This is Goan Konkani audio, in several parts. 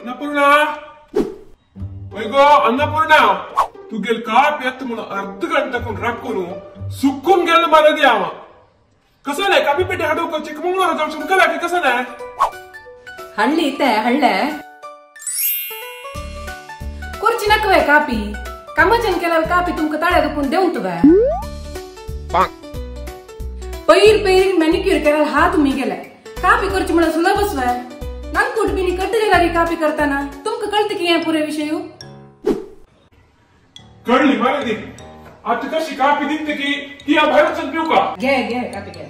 अन्नपूर्णा वय गो अन्नपूर्णा तुगेल काप येत म्हणून अर्ध घंटा राखून सुकून गेलो मारे दी हांव. कसं नाही कापी पेटी हाडूंक चिकमंगळूर जावं तुमकां लागीं कसं नाही हळ्ळी इते हळ्ळे कोरची नकवे कापी कामाचेन केल्यार कापी तुमकां ताळ्या दुखून देवन तुवें पैर पैर मॅनिक्युअर केल्यार हा तुमी गेले कापी करची म्हणून सुलभच वे नांगकूट बिनी कट्ट गेल्यार कापी करताना तुमकां कळत की हे पुरे विशय कळली मारे दी. आता कशी कापी दिते की ती भायर वचून पिऊ का? घे घे कापी घे.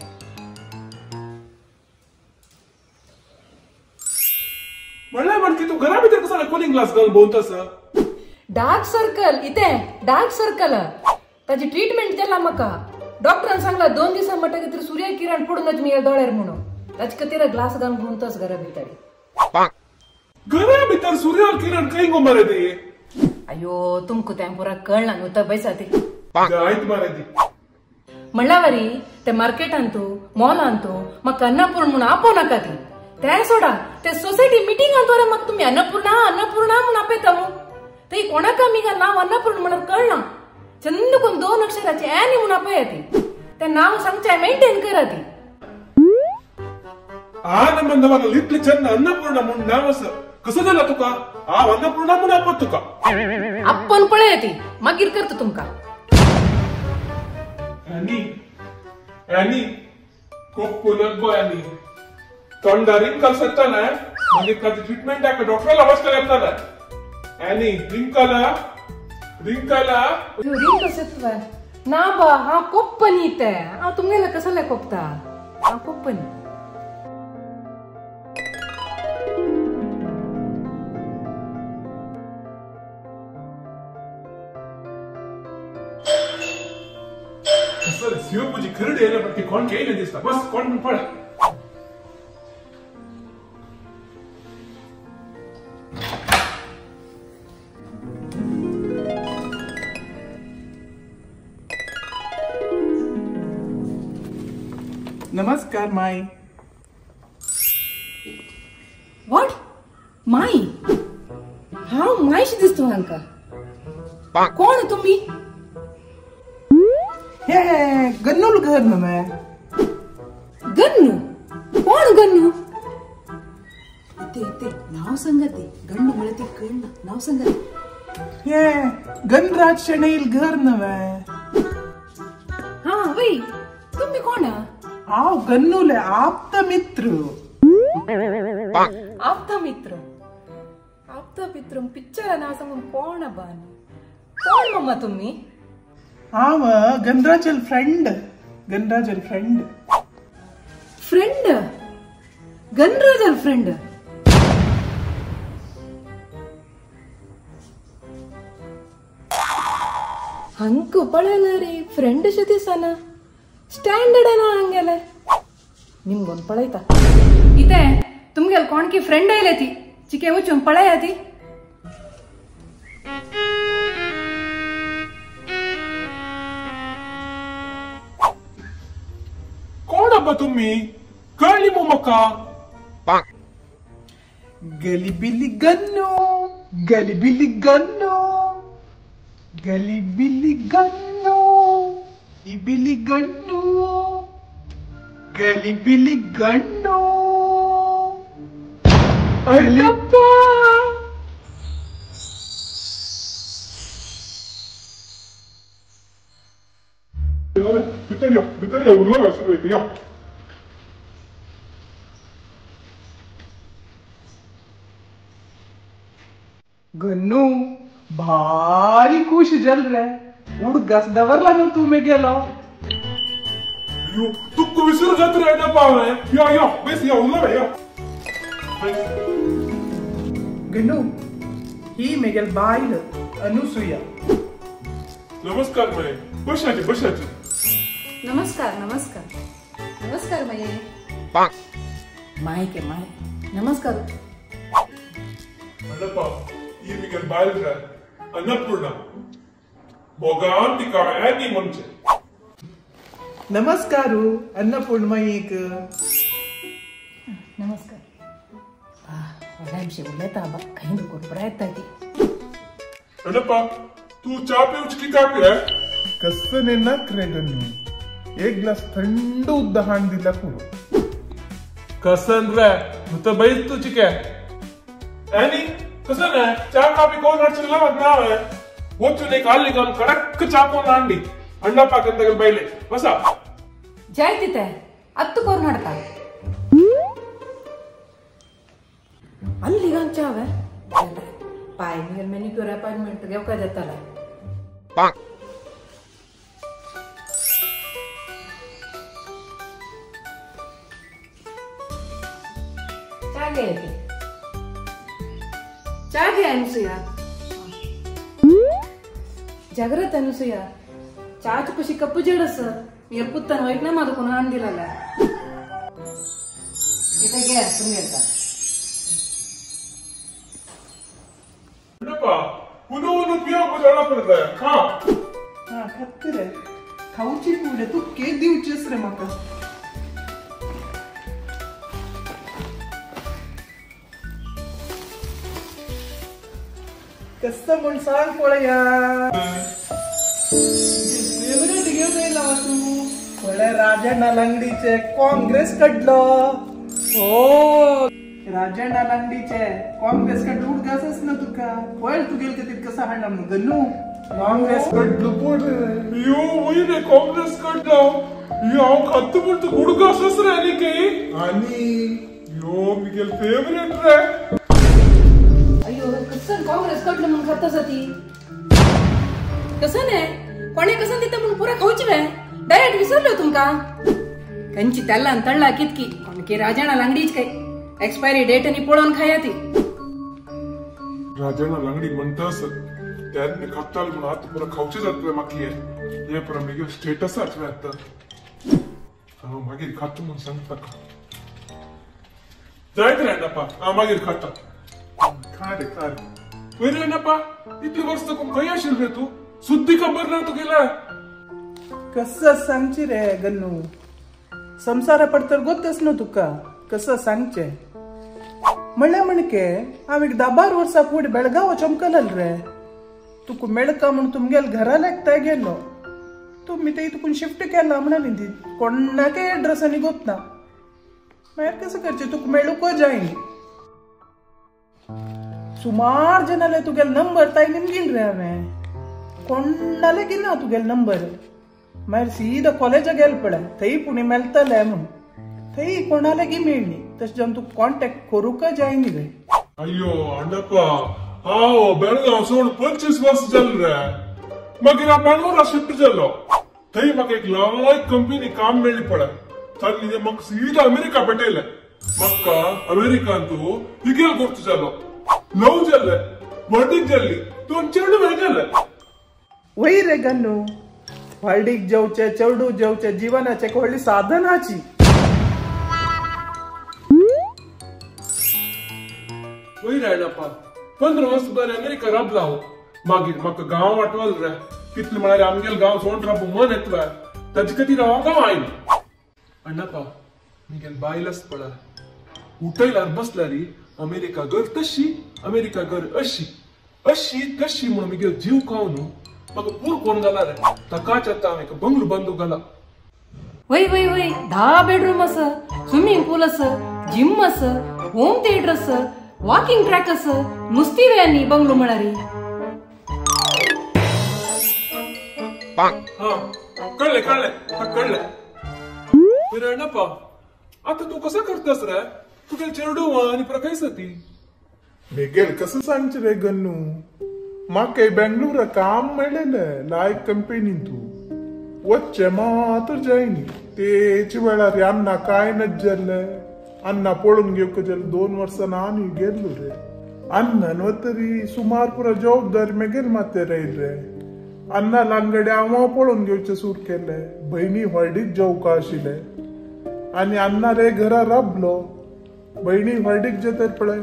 म्हणलं म्हण की तू घरा भितर कसं कूलिंग ग्लास घालून भोंवतस? डार्क सर्कल इथे डार्क सर्कल ताची ट्रीटमेंट केला म्हाका डॉक्टरान सांगला 2 दिसां म्हणटकीर सूर्य किरण पडूनच मी दोळ्यार म्हणून ताचे खातीर ग्लास घालून भोंवतस घरा भितर. घरा भितर सूर्य किरण खंय गो मरे ती? अयो तुमकां तें पुरा कळना न्हू तर बैसा ती. आयत मरे ती म्हणल्यावरी ते मार्केटांतू मॉलांतू म्हाका अन्नपूर्ण म्हणून आपोव नाका ती. ते सोडा ते सोसायटी मिटिंगांत रे म्हाका तुमी अन्नपूर्णा अन्नपूर्णा म्हणून आपयता मू. थंय कोणाक आमी नांव अन्नपूर्ण म्हणून कळना चंद कोण 2 अक्षराचे एनी म्हणून आपया ती. ते नांव सांगचें मेंटेन करा ती. आ नंबर इतलें चंद अन्नपूर्णा म्हणून नांव आसा कसं जालां तुका? हांव अन्नपूर्णा म्हणून आपत तुका. आपोवन पळया ती मागीर करता तुमकां. एनी एनी कोप्पू नगो एनी तोंडार रिंकल सत्ता ना मागीर ताची ट्रिटमेंट आका डॉक्टराला वचपाक येता ना. एनी रिंकल रिंकल रिंकल सत्ता ना बा. हांव कोप्पनी ते हांव तुमगेले कसले कोपता हांव कोप्पनी. शिवपूजी खरड येयले पण ती कोण केले दिसता बस कोण पण पळ. नमस्कार माई. What my? हांव मायशी दिसता हांकां. कोण तुमी? हे गन्नूल घर न्हू मैं. गन्नू? कोण गन्नू? इते इते नाव सांगा ते गन्नू म्हळ्यार ती कळना नाव सांगा. हे गणराज शणैल घर न्हू मैं. हा वय तुम्ही कोण? हांव गन्नूले आप्त मित्र. आप्त मित्र आप्त मित्र पिक्चर नाव सांगून कोण बान कोण मम्मा तुम्ही? हांव गणराजल फ्रेंड. गणराजल फ्रेंड फ्रेंड गणराजल फ्रेंड. हांकां पळयला रे फ्रेंड अशें दिसना स्टँडर्ड ना हांगेले. निमगोन पळयता इते तुमगेल कोण की फ्रेंड आयले ती चिके वचून पळया ती. तुम्ही कळली मग मका? गलिबिली गन्नू गलिबिली गन्नू गलिबिली गन्नू इबिली गन्नू गलिबिली गन्नू. अल्लप्पा भितर यो भितर यो उरलो यो. गन्नू भारी खुश जल रे उड गस दवरला न्हू तू मेगेलो. यो तुका विसरू जाता रे पावे. यो यो बेस यो उरलो यो. गन्नू ही मेगेल बायल अनुसुया. नमस्कार मये बशाची बशाची. नमस्कार नमस्कार नमस्कार मये. माय के my नमस्कार. म्हणलं ही मेगेल बायल रे अन्नपूर्णा मोगान तिका एनी म्हणचे. नमस्कार अन्नपूर्णा एक. नमस्कार. व्हडामशी उलयता बा खंय दुकोर येता ती. अण्णप्पा तू चा पिवची की कापी रे? कसं नाक रे गन्नू, एक ग्लास थंड उद्दा हाण दिला पुरो. कसन रे तू तर बैस तुझी काय आणि कसं नाही चा कापी कोण अडचणला नाव आहे वचून एक आली काम कडक चा कोण आणली अण्णप्पा कंदगल बैले बसा जाय तिथे अत्तु कोण हाडता ಅಲ್ಲಿ ಚಾವೆ ಪಾಯ್ ಮೇಲೆ ಮೆನಿಕ್ಯೂರ್ ಅಪಾಯಿಂಟ್ಮೆಂಟ್ घेवका जाताला. चा घे चा घे अनुसूया जाग्रत अनुसूया ಚಾಚು ಖುಷಿ ಕಪ್ಪು ಜಡಸ್ మీరు పుత్తను వైట్నే మాదుకును అందిరಲ್ಲ ಇದಕ್ಕೆ ಸುಮ್ಮನೆ ಅಂತ. ಅಣ್ಣಪ್ಪ ಪುನಃ ಉಪಯೋಗ पडतंय. हा हा खाते रे खाऊची पुढे तू के दिवचेस रे माका. कसं म्हण सांग पळया फेवरेट घेऊन येयला तू पळय राजण्णा लंगडीचे काँग्रेस कडलो. हो राजण्णा लंगडीचे काँग्रेस कडलो उडगासच ना तुका पळय तू गेल का तितकं हाडला म्हणून गन्नू काँग्रेस कडलो पळय यो वय रे काँग्रेस कडलो यो हांव खात्त पूण तू गुडगासच रे आनी की आनी यो मिगेल फेवरेट रे. अय्यो कसं काँग्रेस कडलं म्हणून खातस ती कसं नाही कोणे कसं दिता म्हणून पुरा खाऊची वे डायरेक्ट विसरलो तुमका कंची त्याला तळला कितकी कोणकी राजणा लांगडीच काय एक्सपायरी डेट आणि पळोवन खाया ती. राजणा लांगडी म्हणतस त्याने खाताल म्हणून आता पुरा खाऊचे जातोय माकी हे पुरा मिगेल स्टेटस आचवे आता हांव मागीर खातो म्हणून सांगता का जायत रे अण्णप्पा हांव मागीर खाता. खा रे खा रे वयर अण्णप्पा इतली वर्स खंय आशिल्लो रे तू सुद्दी खबर ना तुगेला. कसं सांगची रे गन्नू संसारा पडतर गोतच न्हू तुका कसं सांगचे म्हणल्या म्हणके हांव एक 10-12 वर्सां फुडें बेळगांव चमकलल रे तुका मेळका म्हूण तुमगेल घरा लागता गेलो तुमी ते तुकून शिफ्ट केला म्हणाली ती कोणाके एड्रेस आनी गोत ना मागीर कसं करचें तुका मेळूंक जायनी सुमार जनाले तुगेल नंबर ताई निमगील रे हांवें कोणाले गिना तुगेल नंबर मागीर सीधा कॉलेजा गेल पळय थंय पुणे मेळटले म्हूण थंय कोणाले गी मेळ्ळी तशें जावन तुका कॉन्टेक्ट करूंक जायनी रे. अय्यो अण्णप्पा हांव बेळगांव सोड 25 वर्स जालें रे मागीर हांव बेंगलोरा शिफ्ट जालो थंय म्हाका एक लायक कंपनी काम मेळ्ळी पळय तांणी म्हाका सीधा अमेरिका भेटयलें म्हाका अमेरिकांतू इगेल गुर्त जालो लव जालें व्हडीक जाल्ली दोन चेडू जालें. वय रे गन्नू व्हडीक जेवचे चेडू जेवचे जीवनाचे व्हडली साधनाची. वय रे अण्णप्पा 15 वर्स बरें अमेरिका राबला हांव मागीर म्हाका गांव आठवल रे कितले म्हळ्यार आमगेल गांव सोड राबू मन येतलो ताजे खातीर हांव गांव आयलो. अण्णप्पा मिगेल बायलच पळय उठयल्यार बसल्यार अमेरिका घर तशी अमेरिका घर अशी अशी तशी म्हणून मिगेल जीव खाव न्हू म्हाका पूर कोण जाला रे ताकाच आतां हांव एक बंगलो बांदूंक घाला. वय वय वय 10 बेडरूम आस स्विमिंग पूल आस जिम आस होम थिएटर आस वॉकिंग ट्रॅक आस नुस्ती रे आनी बंगलो म्हळ्यार. हा कळ्ळें कळ्ळें कळ्ळें. बरें अण्णप्पा आतां तूं कसो करतास रे तुगेल चेडू आनी पुरा खंय ती? मिगेल कसं सांगचें रे गन्नू म्हाका बेंगलोरा काम मेळ्ळेलें लायक कंपनीन तूं वच्चें मात्र जायनी तेच वेळार अण्णा कांय नज जाल्लें अण्णा पळोवन घेवंक जालें 2 वर्सां आनी गेल्लो रे अण्णान वतरी सुमार पुरा जबाबदारी मेगेल माथ्यार आयली रे अण्णा लांगडे हांव पळोवन घेवचें सूर केलें भयणी व्हडीक जेवका आशिल्लें आनी अण्णा रे घरा राबलो भयणी व्हडीक जेतर पळय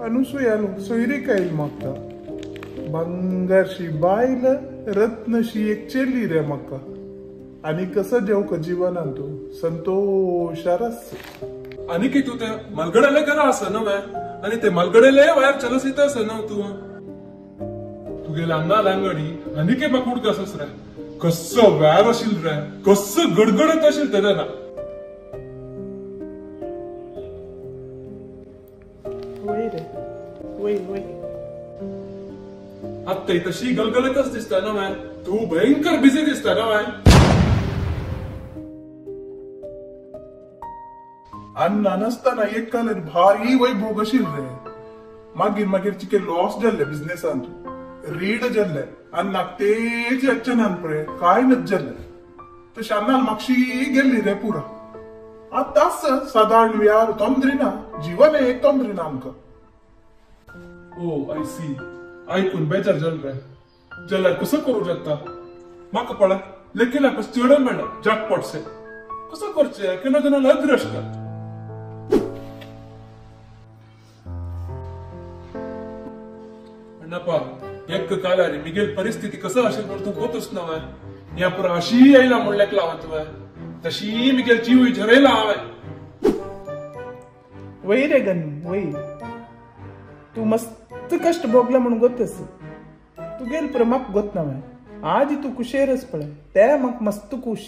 अनुसुयालो सोयरीक आयली म्हाका भांगारशी बायल रत्नशी एक चेली रे म्हाका आनी कसं जेवका जिवनान तूं संतोशार आस. आनी की तूं ते मलगडाले घरा आसा न्हू आणि ते मालगडेले वायर चलस येत ना तू तुगेले अन्ना लांगडी आनी के म्हाका उडकासच रे कसो व्यार अशील रे कसो गडगडत अशील तेन्ना ना. वय रे वय वय आत्ताय तशी गलगलतच दिसता ना माय, तू भयंकर बिझी दिसता ना माय. अन्ना नासतना एक काल्यार भारी वैभोग अशील रे. मागीर मागीर चिके लॉस जाल्ले बिझनेसान, रीड जाल्ले अन्नाक तेज अच्चनान पळय काय नच जाल्ले. तशें अन्नान मातशी गेल्ली रे पुरा. आतांच सादारण व्यार तोंदरी ना, जीवन एक तोंदरी ना आमकां. ओ I C, ऐकून बेजार जाल रे. जाल्यार कसो करूं जाता म्हाका पळय लेखिला कस चेडो मेळ्ळा जॅकपॉट से कसो करचें केन्ना केन्ना अदृश्ट. अण्णप्पा एक कालारी मिगेल परिस्थिती कसं असेल म्हण तूं गोतच ना हांवें. ह्या पुरा अशी आयला म्हण लेखला हांवें तुवें, तशी मिगेल जीव झरयला हांवें. वय रे गन्नू वय, तूं मस्त कष्ट भोगला म्हणून गोतस. तुगेल पुरा म्हाका गोत ना हांवें. आज तूं कुशेरच पळय ते म्हाका मस्त खुश.